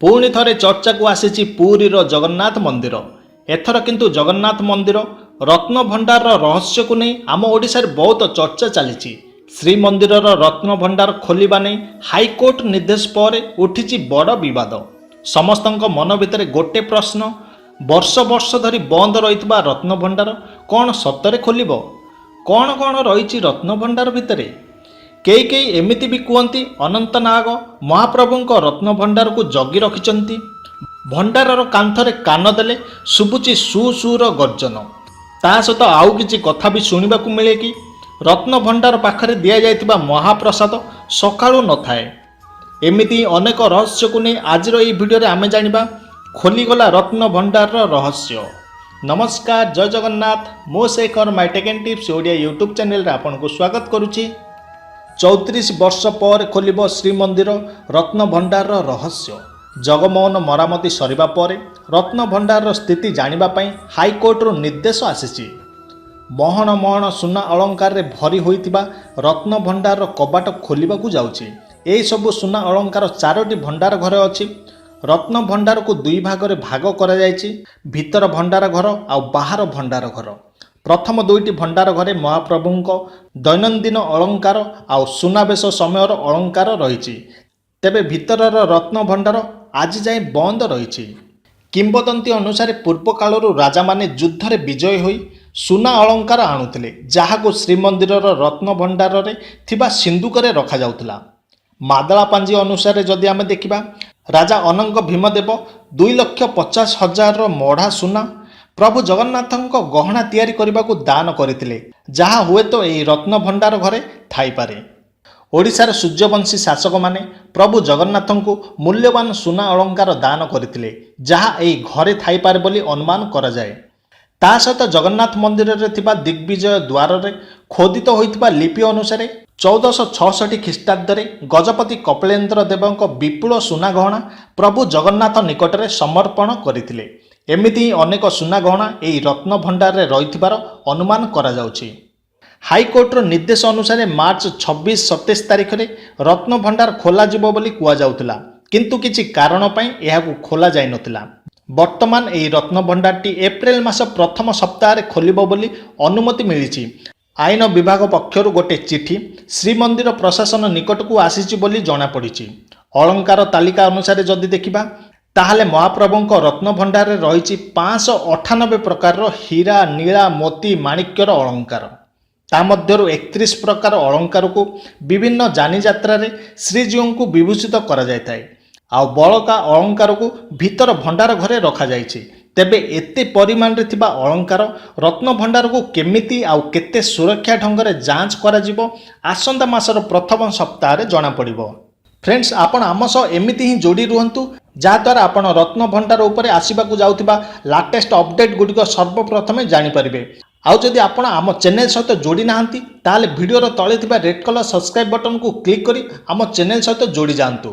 ପୁଣି ଥରେ ଚର୍ଚ୍ଚାକୁ ଆସିଛି ପୁରୀର ଜଗନ୍ନାଥ ମନ୍ଦିର। ଏଥର କିନ୍ତୁ ଜଗନ୍ନାଥ ମନ୍ଦିର ରତ୍ନଭଣ୍ଡାରର ରହସ୍ୟକୁ ନେଇ ଆମ ଓଡ଼ିଶାରେ ବହୁତ ଚର୍ଚ୍ଚା ଚାଲିଛି। ଶ୍ରୀମନ୍ଦିରର ରତ୍ନଭଣ୍ଡାର ଖୋଲିବା ନେଇ ହାଇକୋର୍ଟ ନିର୍ଦ୍ଦେଶ ପରେ ଉଠିଛି ବଡ଼ ବିବାଦ। ସମସ୍ତଙ୍କ ମନ ଭିତରେ ଗୋଟେ ପ୍ରଶ୍ନ, ବର୍ଷ ବର୍ଷ ଧରି ବନ୍ଦ ରହିଥିବା ରତ୍ନଭଣ୍ଡାର କ'ଣ ସତରେ ଖୋଲିବ? କ'ଣ କ'ଣ ରହିଛି ରତ୍ନଭଣ୍ଡାର ଭିତରେ? କେହି କେହି ଏମିତି ବି କୁହନ୍ତି, ଅନନ୍ତନାଗ ମହାପ୍ରଭୁଙ୍କ ରତ୍ନଭଣ୍ଡାରକୁ ଜଗି ରଖିଛନ୍ତି। ଭଣ୍ଡାରର କାନ୍ଥରେ କାନ ଦେଲେ ଶୁଭୁଛି ସୁ ସୁର ଗର୍ଜନ। ତା ସହିତ ଆଉ କିଛି କଥା ବି ଶୁଣିବାକୁ ମିଳେ କି ରତ୍ନଭଣ୍ଡାର ପାଖରେ ଦିଆଯାଇଥିବା ମହାପ୍ରସାଦ ସକାଳୁ ନଥାଏ। ଏମିତି ଅନେକ ରହସ୍ୟକୁ ନେଇ ଆଜିର ଏହି ଭିଡ଼ିଓରେ ଆମେ ଜାଣିବା, ଖୋଲିଗଲା ରତ୍ନଭଣ୍ଡାରର ରହସ୍ୟ। ନମସ୍କାର, ଜୟ ଜଗନ୍ନାଥ। ମୁଁ Shekhar, my tech and tips Odia YouTube ଚ୍ୟାନେଲରେ ଆପଣଙ୍କୁ ସ୍ୱାଗତ କରୁଛି। 34 ବର୍ଷ ପରେ ଖୋଲିବ ଶ୍ରୀମନ୍ଦିର ରତ୍ନଭଣ୍ଡାରର ରହସ୍ୟ। ଜଗମୋହନ ମରାମତି ସରିବା ପରେ ରତ୍ନଭଣ୍ଡାରର ସ୍ଥିତି ଜାଣିବା ପାଇଁ ହାଇକୋର୍ଟରୁ ନିର୍ଦ୍ଦେଶ ଆସିଛି। ମହଣ ମହଣ ସୁନା ଅଳଙ୍କାରରେ ଭରି ହୋଇଥିବା ରତ୍ନଭଣ୍ଡାରର କବାଟ ଖୋଲିବାକୁ ଯାଉଛି। ଏହିସବୁ ସୁନା ଅଳଙ୍କାର ଚାରୋଟି ଭଣ୍ଡାର ଘରେ ଅଛି। ରତ୍ନଭଣ୍ଡାରକୁ ଦୁଇ ଭାଗରେ ଭାଗ କରାଯାଇଛି, ଭିତର ଭଣ୍ଡାର ଘର ଆଉ ବାହାର ଭଣ୍ଡାର ଘର। ପ୍ରଥମ ଦୁଇଟି ଭଣ୍ଡାର ଘରେ ମହାପ୍ରଭୁଙ୍କ ଦୈନନ୍ଦିନ ଅଳଙ୍କାର ଆଉ ସୁନାବେଶ ସମୟର ଅଳଙ୍କାର ରହିଛି। ତେବେ ଭିତରର ରତ୍ନଭଣ୍ଡାର ଆଜି ଯାଏଁ ବନ୍ଦ ରହିଛି। କିମ୍ବଦନ୍ତୀ ଅନୁସାରେ ପୂର୍ବ କାଳରୁ ରାଜାମାନେ ଯୁଦ୍ଧରେ ବିଜୟ ହୋଇ ସୁନା ଅଳଙ୍କାର ଆଣୁଥିଲେ, ଯାହାକୁ ଶ୍ରୀମନ୍ଦିରର ରତ୍ନଭଣ୍ଡାରରେ ଥିବା ସିନ୍ଦୁକରେ ରଖାଯାଉଥିଲା। ମାଦଳା ପାଞ୍ଜି ଅନୁସାରେ ଯଦି ଆମେ ଦେଖିବା, ରାଜା ଅନଙ୍ଗ ଭୀମଦେବ 2,50,000ର ମଢ଼ା ସୁନା ପ୍ରଭୁ ଜଗନ୍ନାଥଙ୍କ ଗହଣା ତିଆରି କରିବାକୁ ଦାନ କରିଥିଲେ, ଯାହା ହୁଏତ ଏହି ରତ୍ନଭଣ୍ଡାର ଘରେ ଥାଇପାରେ। ଓଡ଼ିଶାର ସୂର୍ଯ୍ୟବଂଶୀ ଶାସକମାନେ ପ୍ରଭୁ ଜଗନ୍ନାଥଙ୍କୁ ମୂଲ୍ୟବାନ ସୁନା ଅଳଙ୍କାର ଦାନ କରିଥିଲେ, ଯାହା ଏହି ଘରେ ଥାଇପାରେ ବୋଲି ଅନୁମାନ କରାଯାଏ। ତା ସହିତ ଜଗନ୍ନାଥ ମନ୍ଦିରରେ ଥିବା ଦିଗ୍ବିଜୟ ଦ୍ୱାରରେ ଖୋଦିତ ହୋଇଥିବା ଲିପି ଅନୁସାରେ 1466 ଖ୍ରୀଷ୍ଟାବ୍ଦରେ ଗଜପତି କପିଳେନ୍ଦ୍ର ଦେବଙ୍କ ବିପୁଳ ସୁନା ଗହଣା ପ୍ରଭୁ ଜଗନ୍ନାଥ ନିକଟରେ ସମର୍ପଣ କରିଥିଲେ। ଏମିତି ହିଁ ଅନେକ ସୁନା ଗହଣା ଏହି ରତ୍ନଭଣ୍ଡାରରେ ରହିଥିବାର ଅନୁମାନ କରାଯାଉଛି। ହାଇକୋର୍ଟର ନିର୍ଦ୍ଦେଶ ଅନୁସାରେ ମାର୍ଚ୍ଚ 26, 27 ତାରିଖରେ ରତ୍ନଭଣ୍ଡାର ଖୋଲାଯିବ ବୋଲି କୁହାଯାଉଥିଲା, କିନ୍ତୁ କିଛି କାରଣ ପାଇଁ ଏହାକୁ ଖୋଲା ଯାଇନଥିଲା। ବର୍ତ୍ତମାନ ଏହି ରତ୍ନଭଣ୍ଡାରଟି ଏପ୍ରିଲ ମାସ ପ୍ରଥମ ସପ୍ତାହରେ ଖୋଲିବ ବୋଲି ଅନୁମତି ମିଳିଛି। ଆଇନ ବିଭାଗ ପକ୍ଷରୁ ଗୋଟେ ଚିଠି ଶ୍ରୀମନ୍ଦିର ପ୍ରଶାସନ ନିକଟକୁ ଆସିଛି ବୋଲି ଜଣାପଡ଼ିଛି। ଅଳଙ୍କାର ତାଲିକା ଅନୁସାରେ ଯଦି ଦେଖିବା, ତାହେଲେ ମହାପ୍ରଭୁଙ୍କ ରତ୍ନଭଣ୍ଡାରରେ ରହିଛି 598 ପ୍ରକାରର ହୀରା, ନୀଳା, ମୋତି, ମାଣିକ୍ୟର ଅଳଙ୍କାର। ତା ମଧ୍ୟରୁ 31 ପ୍ରକାର ଅଳଙ୍କାରକୁ ବିଭିନ୍ନ ଯାନିଯାତ୍ରାରେ ଶ୍ରୀଜୀଉଙ୍କୁ ବିଭୂଷିତ କରାଯାଇଥାଏ। ଆଉ ବଳକା ଅଳଙ୍କାରକୁ ଭିତର ଭଣ୍ଡାର ଘରେ ରଖାଯାଇଛି। ତେବେ ଏତେ ପରିମାଣରେ ଥିବା ଅଳଙ୍କାର ରତ୍ନଭଣ୍ଡାରକୁ କେମିତି ଆଉ କେତେ ସୁରକ୍ଷା ଢଙ୍ଗରେ ଯାଞ୍ଚ କରାଯିବ, ଆସନ୍ତା ମାସର ପ୍ରଥମ ସପ୍ତାହରେ ଜଣାପଡ଼ିବ। ଫ୍ରେଣ୍ଡସ୍, ଆପଣ ଆମ ସହ ଏମିତି ହିଁ ଯୋଡ଼ି ରୁହନ୍ତୁ, ଯାହାଦ୍ୱାରା ଆପଣ ରତ୍ନଭଣ୍ଡାର ଉପରେ ଆସିବାକୁ ଯାଉଥିବା ଲାଟେଷ୍ଟ ଅପଡେଟ୍ ଗୁଡ଼ିକ ସର୍ବପ୍ରଥମେ ଜାଣିପାରିବେ। ଆଉ ଯଦି ଆପଣ ଆମ ଚ୍ୟାନେଲ ସହିତ ଯୋଡ଼ି ନାହାନ୍ତି, ତାହେଲେ ଭିଡ଼ିଓର ତଳେ ଥିବା ରେଡ୍ କଲର୍ ସବସ୍କ୍ରାଇବ୍ ବଟନକୁ କ୍ଲିକ୍ କରି ଆମ ଚ୍ୟାନେଲ ସହିତ ଯୋଡ଼ି ଯାଆନ୍ତୁ।